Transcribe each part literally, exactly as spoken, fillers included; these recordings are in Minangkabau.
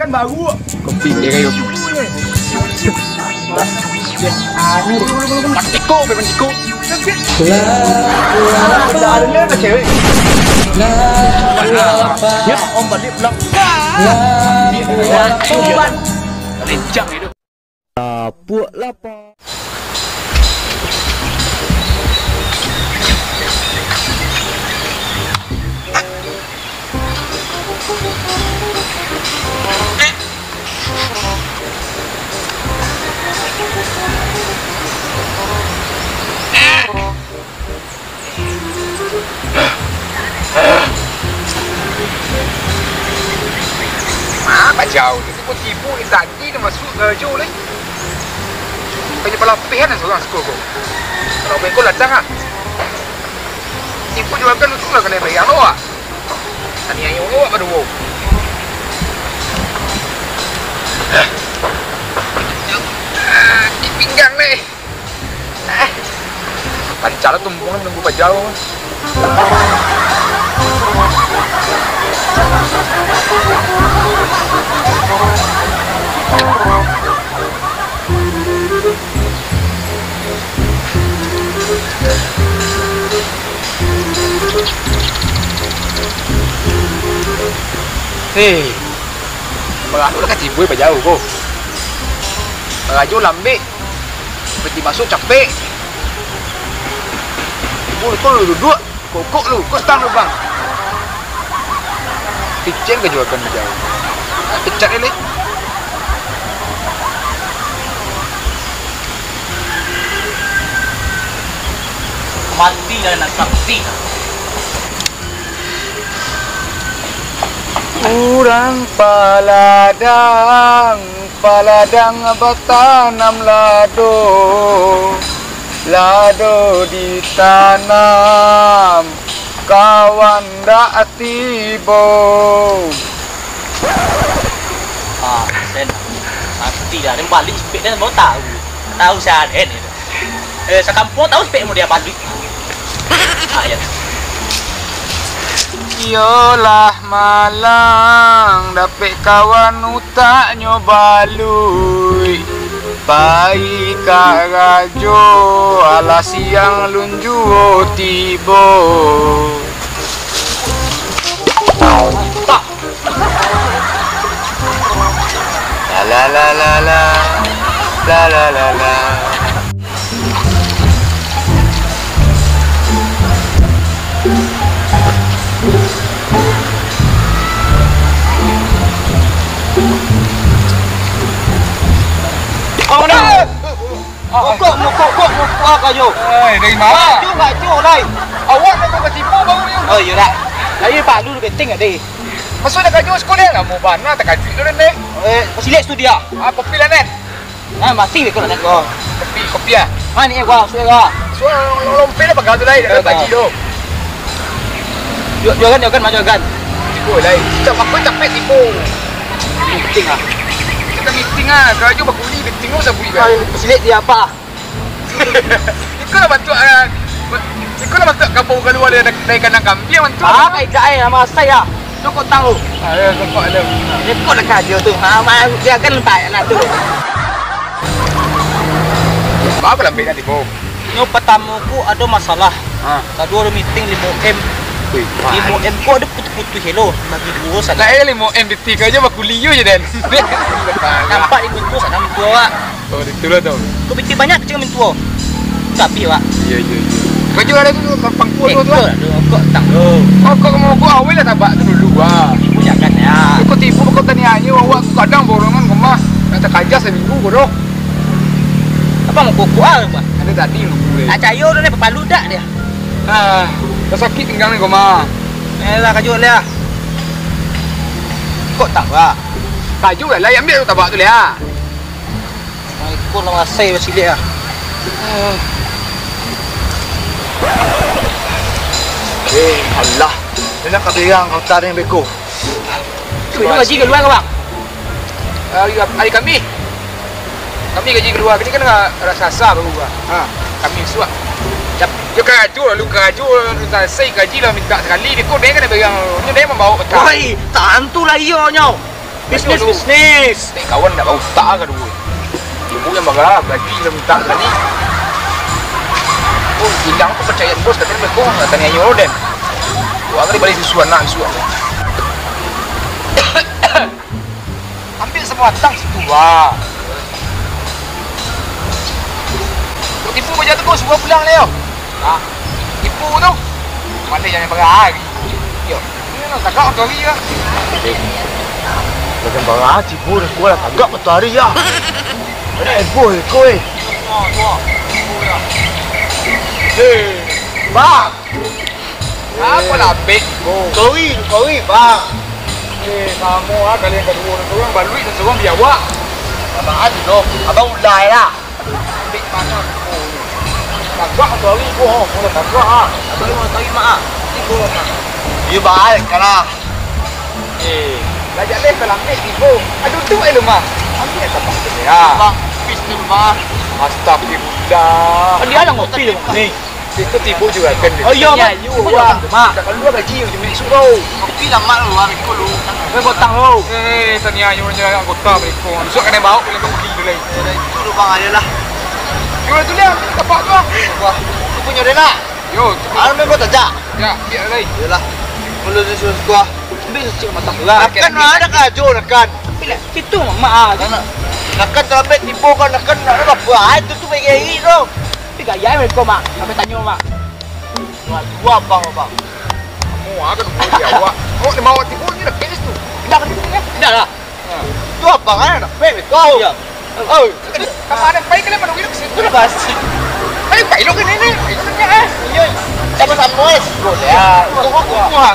Baru. Kopi dia kayu. Patiko, memang patiko. Ya, om balik pulang. Lencang itu. Lapuak lapar. Ah, bajau tu. Tibo-tibo ni tadi dah masuk karajo lai. Banyak palapihan lah surang siko ko. Kalau bengkok latang ah. Tibo juragan tu lah kanai bayar lo ah. Taniayo awak baduo. Ah, sakik pinggang ni. Ah. Pancaklah tumbuang nunggu pajau. Hei, baraso lah ka tibo pajau ko. Karajo lambek, peti masuk capek. Tibo ko duduak. Kokok lu, kok tang lu, Bang? Picen ka juragan jauah. Pecat ni, leh. Mati lah nak sakti. Urang paladang, paladang batanam lado, lado ditanam, kawan dak tibo. Ah, den. Mati dah. Den balik sepek den baru tahu. Tahu si Aden itu. Eh, sakampuang tahu sepek mau dia balik. Ah, ya. Iyolah malang dapek kawan utaknyo baluik. Pai karajo, alah siang lun juo tibo. La la la la la, la la la la. Mokok, mokok, mokok, mokok ah kayo. Eh, dari mana? Kayo, kayo, lai. Awak nak ka tibo baru ni. Oh, iyo dah. Tapi Pak Lu beteng ade. Masuak nak kayo sekolah lamo bana, takajuik tu, Nen. Eh, silek studio. Ah, kopi lah, Nen. Ah, masih beko lah, Nen, ko. Kopi, kopi ah. Ah, ni gua, sudah gua. Sudah, lompek lah pagar tu, lai, dah pagi tu. Yo, yo kan, yo kan, maju kan. Tibo, lai. Cak apa capek tibo. Meeting ah. Kita meeting ah, kayo bakuli, meeting tu sabui kan. Ah, silek dia apa? Iko lah bantuak, ah, iko lah bantuak kabau kalua dari, dari kandang kambiang bantuak. Ah, kai jai sama saya. Cukup tahu. Ah, ya, cukup ada. Cukup lah kajo tu. Ah, ma-, dia kan banyak lah tu. Apa lambek tadi, Bo? Nyo patamo ko ado masalah. Ha. Kaduo ado meeting limo M. Wih, limo M ko ado putuih-putuih elo. Bagi duo sajo. Lah, eh, limo M detik ajo bakuli yo je, Den. Nampak di buku sana, buku awak. Oh, di tu lah tu. Kau pikir banyak kecil mintuo. Tapi, Wak. Iya, iya, iya. Baju ada tu, pangkuan tu, tu, Wak. Kau, kau tang tu. Oh, kau mau gua awal lah tabak tu dulu, Wak. Ibu jangan, ya. Kau tipu, kau tanya aja, Wak. Aku kadang borongan rumah. Nak terkajas seminggu, bodoh. Apa mau kuku ah, Wak? Ada tadi lu, gue. Tak cayo tu ni, papalu dak dia? Ah, dah sakit pinggang ni, Goma. Eh, lah, kajuk dia. Kok tak, Wak? Kajuk lah, lah, ambil tu tabak tu, lah. Ikut lah masai basilik ah. Eh, Allah. Dia nak kabirang kau tarik beko. Minum gaji kalua, Bang? Hari, hari Khamis. Khamis gaji kalua. Kini kan rasa-rasa baru, Bang. Ha. Khamis suak. Cap-, yo karajo lalu karajo, selesai gaji lah minta sakali. Beko dia kan kabirang. Nyo dia mambawa petang. Oi, tantulah iyo nyo. Bisnis, bisnis. Ni kawan ndak bautak ka dulu. Ibu yang bagala gaji lah minta tadi. Oh, bilang tu percaya bos, katanya beko, katanya ayo den. Wah, kali balik susuan nak susuan. Ambil semua tang situ, wah. Tipu macam tu, kau suruh pulang lah, yo. Ah, tipu tu. Mana yang parah hari? Yo. Ini nak tagak tu hari, ya. Eh, macam parah tipu ni, kau lah tagak matahari, ya. Mana ego, ego, eh? Hei, bang. Apo lah, Bek, ko? Kori, kori, bang. Eh, samo ah, kalian kaduo urang, surang baluik dan surang biawak. Abang anu doh, abang ulai lah. Bek, mano ko? Tagak tu hari ko, ko lah tagak ah. Abang mau tahu mak ah. Tigo mak. Iyo, bang, kalah. Eh, lah jaleh kalau ambil tigo. Aduh, tu eh, lemah. Ambil apa tu ya? Bang, pis tu, bang. Astagfirullah. Dia lah ngopi lu ni. Situ tibo juragan. Oh, iyo, Mak. Iyo, tibo juragan tu, Mak. Dah kalua gaji jo Mak Isuk tau. Kopi lah, Mak, lu, ambil ko lu. Kau gotang lu. Eh, taniayo nyo anggota mereka. Besok kena bawa kena kopi tu lai. Eh, itu lu, Bang, ayolah. Yo, tu dia, tapak tu ah. Wah, tu punyo dia nak. Yo, tu. Ah, ambil buat aja. Ya, biar lai. Iyolah. Mulu tu suruh gua. Ambil secik mata. Lah, nakan lah, ada karajo, nakan. Ambil lah. Situ, Mak, ah. Nakan, nakan terlambat tibo kan, nakan nak apa? Ah, itu tu baik-baik tu. Tapi gaya mereka, Mak. Sampai tanyo, Mak. Dua, dua abang, abang. Kamu akan buat di awak. Awak ni bawa tipu ni dah finish tu. Dah, dah, dah, dah. Dah lah. Ha. Tu abang kan nak prank kau. Ya. Oh, kamu ada prank kalian pada hidup situ lah. Lepas. Ayo, prank lo kan ini. Prank lo kan, eh. Iya. Sama-sama, eh. Boleh. Ya. Wah, wah, wah.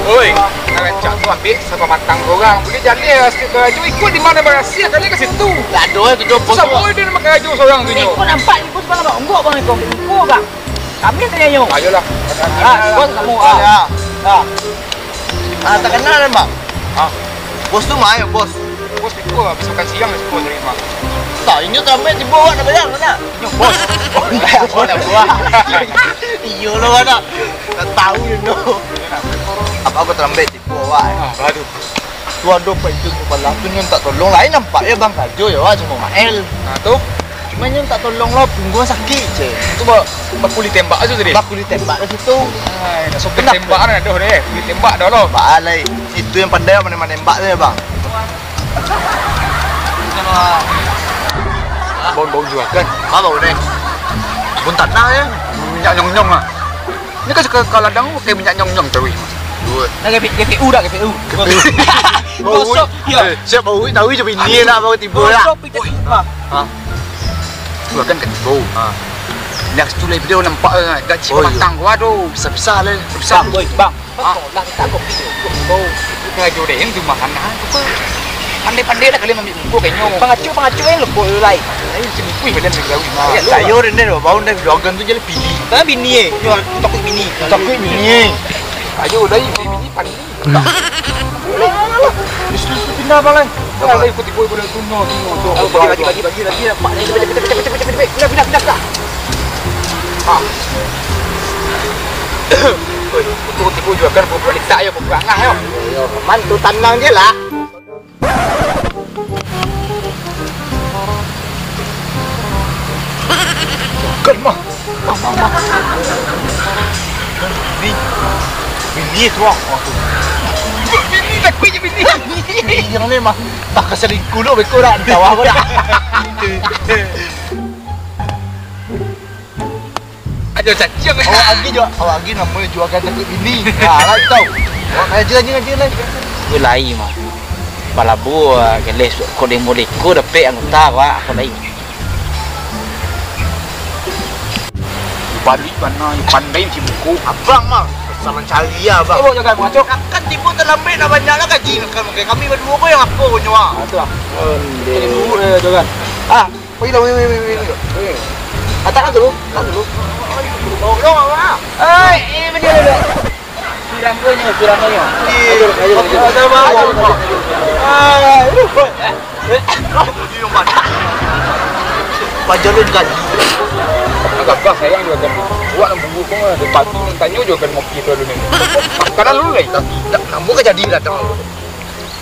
Oi, nak rancak tu ambil sabatang orang. Boleh jaleh lah sikit karajo. Ikut di mana barasih, kali ke situ. Tak ada, eh, tu dia bos tu. Sama dia nak karajo seorang tu, nyo. Eh, kau nampak ni bos bang, bang. Enggak, bang, ikut. Ikut, bang. Kami tanya, nyo. Ayolah. Ah, bos kamu, ah. Ya. Ah. Ah, tak kenal, bang. Ah. Bos tu mana, bos? Bos itu habis makan siang, bos dari rumah. Tak, inyo sampai tiba awak nak bayar, mana? Inyo bos. Oh, iya, bos. Iyo lo, mana? Tak tahu, inyo. Apa-apa terlambat. Wah, eh. Ah, baru. Tu ado Pak Idun kepala tu, nyo tak tolong. Lain nampak ya, Bang, karajo ya, wah, cuma Mael. Nah, tu. Cuma nyo tak tolong lah, pungguang sakit, ceh. Tu ba-, baku ditembak tu tadi? Baku ditembak lah situ. Ai, nak sopir tembak kan ado deh. Boleh tembak dah lo. Ba, lai. Itu yang pandai mana-mana nembak tu ya, Bang. Bau-bau juga kan? Apa bau deh? Bun tanah ya. Minyak nyong-nyong ah. Ni kan ka, ka ladang pakai minyak nyong-nyong taruih. Dua. Nah, G P, G P U dah, G P U. G P U. Gosok, ya. Eh, siap bau, tahu je bini nak baru tiba lah. Gosok pijak. Ha. Tu kan ketiga. Ha. Next tu lah video nampak, eh, gaji oh, iya. Batang. Waduh, bisa-bisa lah. Bisa. Bang, boy, bang. Ha? Lah, kita kok video. Oh, itu kena jodohin tu makanan tu, apa? Pandai-pandai lah kalian ambil buku kayaknya. Pangacuk-pangacuk yang lembut tu lai. Ayo, sini pun kalian ambil gawi. Ya, lu. Sayur ini loh, bau dah jodohan tu jadi pilih. Kan bini eh. Yo, takut bini. Takut bini eh. Ayo, dah, bini pandai. Alah, alah. Terus, terus, pindah, Bang, eh. Alah, ikut ibu, ikut ibu. Tuno, tuno, tuno. Bagi, bagi, bagi, bagi, bagi. Cepet, cepet, cepet. Pindah, pindah, pindah, pindah. Ah. Oi, ikut ibu juga kan, buat letak ya, buat angah ya. Yo, mantu tanang je lah. Kan, mah. Mah, mah, mah. Ni. Bini tu, ah. Bini, takut je bini. Bini yang ni, mah. Tak keselingkuh lu, beko dah. Di bawah kau dah. Ajo caciang. Awak agi jo, awak agi namonyo juagan takut bini. Ha, lah tahu. Awak ngaji, ngaji, ngaji, ngaji. Yo lai mah. Balabu, ah, keles kok demo deko dapek anggota awak, apo lai. Balik mana, yo pandai si buku. Abang mah, sama cari ya, Bang. Ibu jaga mengacau. Kan tipu terlambat nak banyak lah gaji nak kan. Kami berdua ko yang apa ko nyawa. Ah, tu lah. Jadi dulu, eh, jaga. Ah. Pergi lah, pergi, pergi, pergi, pergi. Atak kan dulu, kan dulu. Tolong, Abang. Oi, eh, benda dulu. Kurang duanya, kurang duanya. Ayo, ayo, ayo. Ayo, ayo. Ayo. Pajalan kali. Agak-agak sayang juga kan. Buat nang bungkuk kau, ada pagi nang tanyo juga kan ngopi tu dulu ni. Kadang dulu lagi. Tapi, nak, nak buka jadi datang.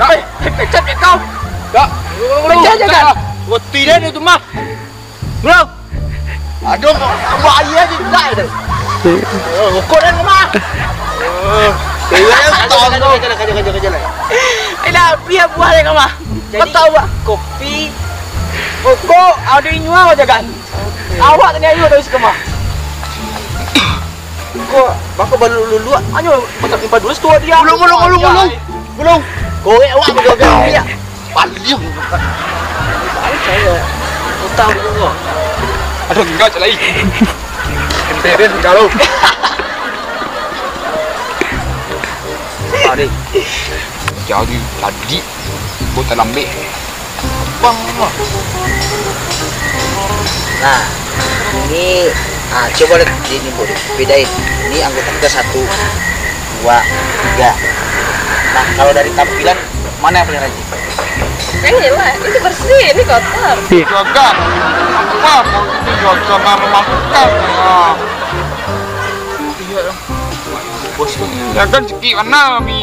Dah. Eh, eh, pecat dek kau. Dah. Pecat je kan? Roti dah tu mah. Bro. Aduh, buah aia je tak ada. Oh, rokok dah mah. Oh, iya, tolong. Kaja, kaja, kaja, kaja, kaja, kaja. Eh, dah, biar buah dek kau mah. Kau tahu, Bang? Kopi. Rokok, ada inyo aja kan? Awak tadi ayo dari sekamar. Kok bako balu luluak? Anyo, patang empat dua setua dia. Gulung, gulung, gulung, gulung. Gulung. Korek awak begagang dia. Paling. Paling saya. Utang dulu. Aduh, tinggal cak lai. Ente dia tinggal lu. Tadi. Jadi, tadi. Buat talambik. Bang. Nah, ini, ah, coba lihat ini, Bu. Bedain. Ini anggota kita satu, dua, tiga. Nah, kalau dari tampilan, mana yang paling rajin? Ini lah, ini bersih, ini kotor. Jaga. Apa? Mau itu jaga memakan. Ah. Iya, bos. Ya kan, cekik mana, Mi?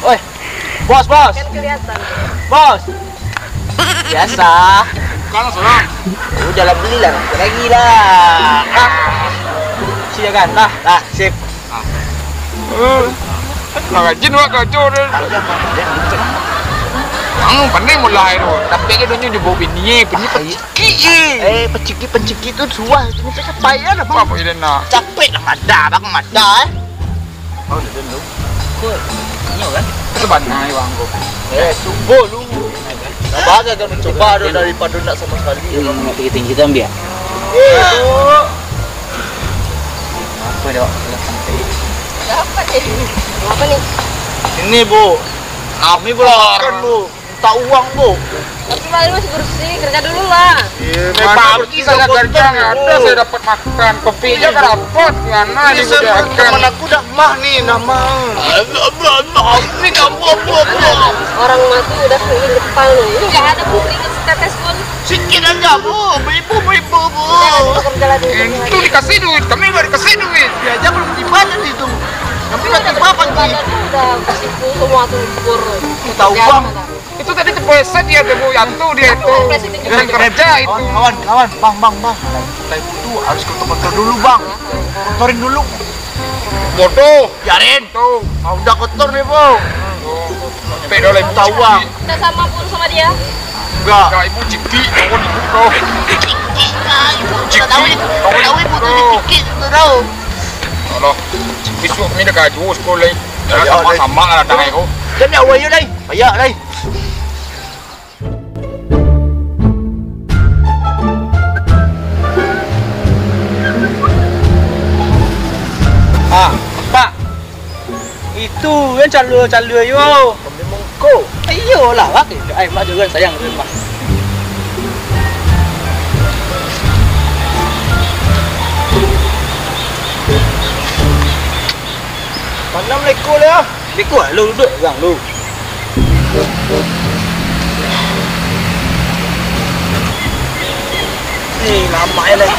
Oi, bos, bos. Kan kelihatan. Bos. Biasa. Kalau seorang. Udah lah, belilah rokok lagi lah. Ah. Siap kan? Lah, lah, sip. Ah. Eh, lah rajin awak karajo tu. Anu, pandai mulai tu. Tapi dia dunyo jubo bini, bini pacikik je. Eh, pacikik, pacikik tu suah. Ini tu capek lah, Bang. Apa dia nak? Capek lah, madah, Bang, madah, eh. Oh, dia dulu. Kok, ini kan? Sebenarnya, Bang, kok. Eh, subuh lu. Sabar saja, mencoba tu daripada nak sama sekali. Ini nak tinggi-tinggi tu ambil. Eh, tu. Apa dah? Dapat je. Apa ni? Ini, Bu. Ini, Bu, lah. Kan, Bu. Minta uang, Bu. Tapi Bang, ini masih bersih, kerja dulu lah. Iya, mana pagi saya kerja, nggak ada saya dapat makan. Kopi aja nggak dapat, gimana ini, Bu, saya makan? Teman aku dah mah ni, nama. Ini kamu apa, apa? Orang mati udah keringet kepala. Ini nggak ada, Bu, keringet setetes pun. Sikit aja, Bu. Beribu, beribu, Bu. Udah, kerja lagi, kerja lagi. Itu dikasih duit, kami nggak dikasih duit. Ya, aja belum tiba tadi itu. Kami udah tiba pagi. Udah kesipu semua tuh, libur. Tahu, Bang. Itu tadi tepoesan dia, Tebu Yanto dia itu. Yang kerja itu. Kawan, kawan, kawan, Bang, Bang, Bang. Kita itu harus kotor-kotor dulu, Bang. Kotorin dulu. Bodoh. Biarin. Tuh. Ah, udah kotor nih, Bu. Sampai dah lah, tahu, Bang. Kita sama pun sama dia. Enggak. Enggak, ibu ciki, kawan ibu kau. Ciki, Kak, ibu. Ciki, kawan ibu kau. Tahu ibu tu dipikir tu tahu. Alah, besok kami dah gaji sekolah. Ya, sama-sama lah dah kau. Kan ya, ayo, dai. Ayo, dai. Ah, Pak. Itu kan calua-calua yo. Ambil mangko. Iyolah, Pak. Ai, mak juga sayang tu, Pak. Panam leko lah. Leko lah, lu duduk, gang lu. Eh, lama ya, leh.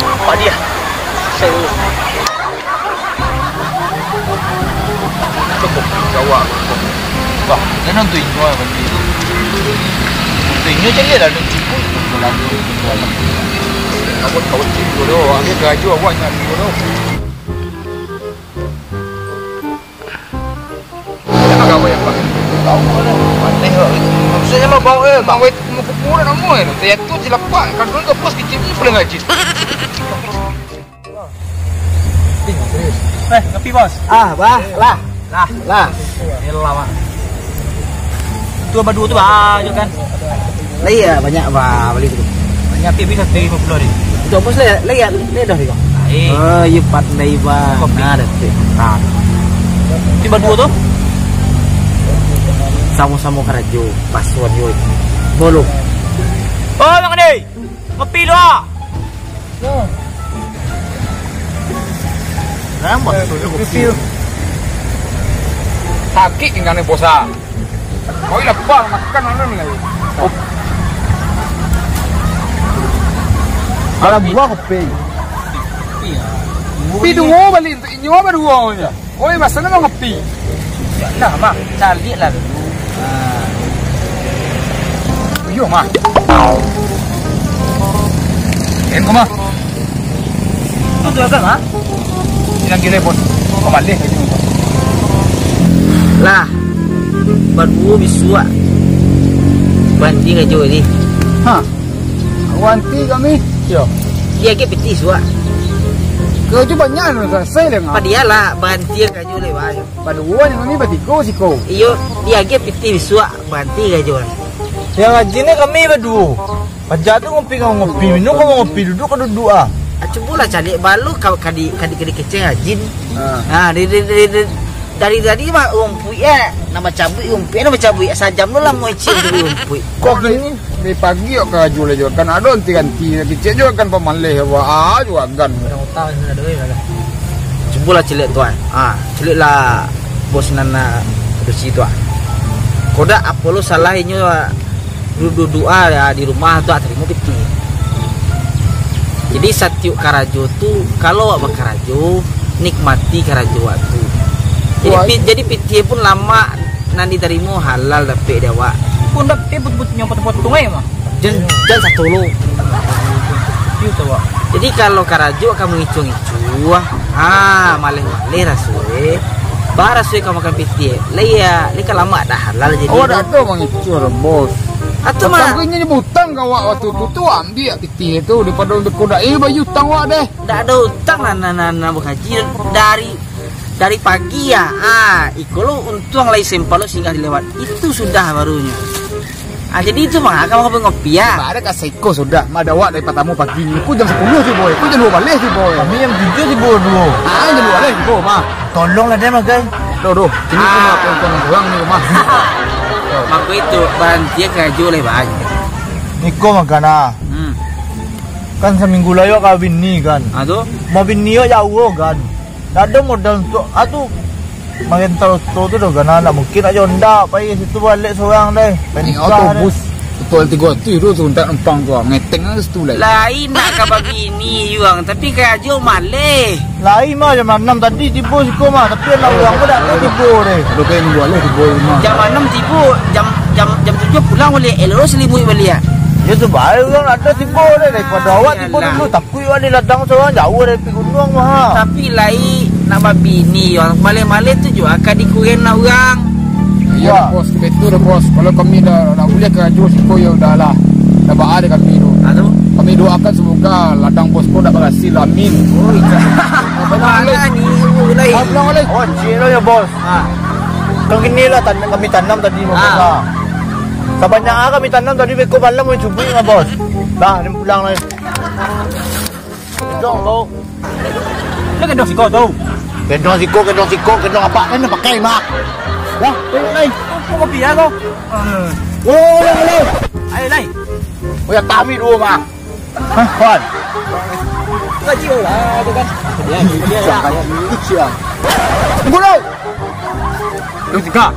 Apa dia? Saya dulu. Cukup, jawab. Wah, dia nonton inyo lah, bandi tu. Nonton inyo cari lah, nonton cukup. Kawan-kawan cikgu tu, awak ni karajo awak nyak cikgu tu. Kenapa kau yang buat? Tahu lah. Aneh lah. Maksudnya mah bau eh, bau eh, mau pukul nama eh. Saya tu je lapak, kadang ke bos kecil ni boleh ngaji. Eh, kopi, Bos. Ah, bah, lah. Lah. Lah. Elah, Mak. Tu abah duo tu, bah, je kan. Lah iya, banyak, bah, beli tu. Banyak, tapi bisa satu lima puluh ni. Coba lah, lah, ya, lah dah, Bang. Lain. Oh, iya, pandai, Bang. Kopi. Nah, dah, tu. Nah. Tapi baduo tu? Samo-samo karajo, pasuan yo. Bolu. Oh, Bang Ade. Kopi dua. Nah, maksudnya kopi. Sakik tinggal ni, bosan. Kau lapar, makan mana ni lagi? Kalau buah kopi. Kopi duo bali untuak inyo, apo duo nyo? Oi, masa ni mangopi. Lah, Mak, caliak lah dulu. Ha. Iyo, Mak. Eh, kau, Mak. Tu, tu, Mak. Bilang gila, Bos. Kau balik lagi, Bos. Lah, baduo bisuak. Banting aja ni. Ha. Wanti kami. Yo. Dia ke pitih suak. Karajo banyak anu, salasai deh, ngah. Padialah, baranti karajo lewat. Baduo ni kami batigo siko. Iyo, dia ke pitih suak, baranti karajo. Yang rajin ni kami baduo. Paja tu ngopi ka ngopi, minum ka ngopi, duduk ka duduk ah. Ah, cubolah caliak balu ka, ka di, ka di, ka di kecek rajin. Ha. Ha, di, di, di, di, dari tadi mah rumpuik ya. Nak bacabuik rumpuik, nak bacabuik. Sajam tu lah mau icin dulu rumpuik. Kok gini? Dari pagi awak karajo lah jo, kan ado ganti-ganti, kecek jo kan pamaleh, awak, ah, jo agan. Orang utang sudah duit lah. Cubolah caliak tu, ah. Ah, caliaklah bos nan, ah, produksi tu, ah. Kodak apo lo salah inyo, ah, duduk-duduk, ah, di rumah tu, ah, tarimo pitih. Jadi satiok karajo tu, kalau awak bakarajo, nikmati karajo awak tu. Jadi, wah, pi-, jadi pitih pun lamak nan ditarimo halal dapek di awak. Pun dapek but-, but-, nyo potong-potong ai mah. Jan, jan sato lo. Iyo tu, Wak. Jadi kalau karajo ka mangicuah-ngicuah, ha, maleh-maleh raso e. Bah raso e ka makan pitih. Lah iya, lah ka lamak dah halal jadi. Oh, dah tu mangicuah lah, bos. Atu mah. Patang ko inyo butang ka awak waktu tu, tu ambiak pitih tu, daripado beko dak, eh, bayu utang awak deh. Dak ado utang lah, nan, nan, nan bakaji dari, dari pagi ya. Ah, iko lo untuang lai sempat lo singgah dilewat. Itu sudah barunyo. Ah, jadi itu mah, kamu ngopi ya. Ba ado ka saiko sudah, mah dawak dari patamo pagi. Iko jam sapuluah tibo, iko jam duo baleh tibo. Kami jam tujuah tibo duo. Ah, jam duo baleh tibo, mah. Tolonglah deh, mah, guys. Doh, doh. Sini rumah, tolong, tolong, tolong ni rumah. Mako itu, baranti karajo lai, Bang. Iko makan ah. Hmm. Kan saminggu lai awak ka bini kan. Ah, tu? Mah bini awak jauah kan. Dak ado modal untuak, ah, tu, marenta oto tu doh kan, ndak mungkin nak jo Honda pai ka situ balek surang deh. Pai nikah deh. Naik otobus, betul tigo ratuih tu, tu ndak numpang tu, ngeteng lah situ lai. Lai nak ka babini, Yuang, tapi karajo maleh. Lai mah jam anam tadi tibo siko mah, tapi anak urang ko dak ado tibo deh. Ado ka nunggu aleh tibo rumah. Jam anam tibo, jam, jam, jam tujuah pulang baliak, elok salimuik baliak. Yo tu bae urang dak ado tibo deh, daripado awak tibo dulu, tapi Kuik awak di ladang surang, jauah dari pi gunuang mah. Tapi lai nak babini, yo. Maleh-maleh tu juo ka dikuren nak urang. Iyo, wah. Bos, betul dah, Bos. Kalau kami dah, dah buliah karajo siko, yo dah lah. Dah baa deh kami tu. Ah, tu? Kami doakan semoga ladang Bos ko dak barasil. Amin. Oh, iya. Assalamualaikum. Mana ni ilmu lai? Assalamualaikum. Oh, cik lo ya, Bos. Ha. Kan kini lah tan-, kami tanam tadi, Bos. Ha. Sabanyak ah kami tanam tadi, beko malam kami cubuik lah, Bos. Dah, ni pulang lah. Gendong tu. Lah gendong siko tu. Gendong siko, gendong siko, gendong apak kan nak pakai, Mak. Dah, tengok lai. Kau kopi ya kau? Eh. Oh, ya, ya. Ayo, lai. Oh, ya, kami duo, Mak. Hah, Wan? Gaji kau lah, tu kan. Siang, siang. Tunggu dulu. Lu tiga.